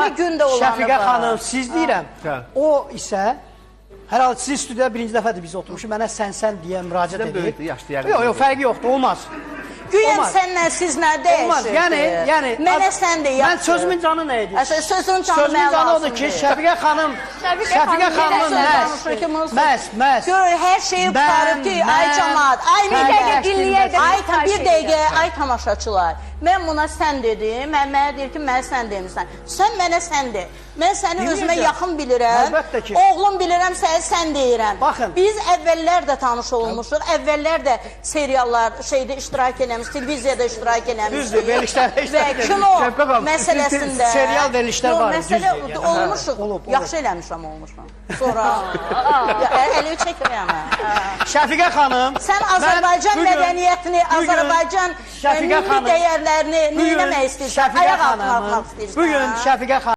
Amma gün də olanı Şəfiqə var. xanım, siz deyirəm, o isə hər halda sizin studiyada birinci dəfədir biz oturmuşuq. Mənə sən deyə müraciət Sizdən edib. böyükdür, yaşlı yəqin. Yox, yox, fərqi yoxdur, olmaz. Güyəm Olmaz. sənlə siz nə dəyişirdi? Olmaz. Yəni Mənə sən də Mən yaxşı. sözümün canı nə idi? Əsas sözün canı Sözümün mənə canı odur lazım ki, deyil. Şəfiqə xanım, Şəfiqə xanımın məhz, məhz. Gör, hər şeyi qurtarıb ki, ay camaat, ay bir dəqiqə dinləyək də Ay, bir şey dəqiqə, ay tamaşaçılar. Mən buna sən dedim, mən mənə deyir ki, mənə sən demisən. Sən mənə sən de. Mən səni özümə yaxın bilirəm. Əlbəttə ki. Oğlum bilirəm, səni sən deyirəm. Baxın. Biz əvvəllər də tanış olmuşuq. Əvvəllər də seriallar şeydə iştirak eləmiş, televiziyada iştirak eləmişdik. Düzdür, verilişlərdə iştirak Və kino Şəfqə xanım, məsələsində serial verilişlər Yox, var, Məsələ düzdür, yəni. olmuşuq. Olub, olub. Yaxşı eləmişəm, olmuşam. Sonra əlimi çəkirəm. Şəfiqə xanım, Sən Azərbaycan mədəniyyətini, Azərbaycan Şəfiqə milli xanım, dəyərlərini bugün nə etmək istəyirsən? Şəfiqə Ayaq altına xanımın, atmaq istəyirsən. bugün Şəfiqə xanım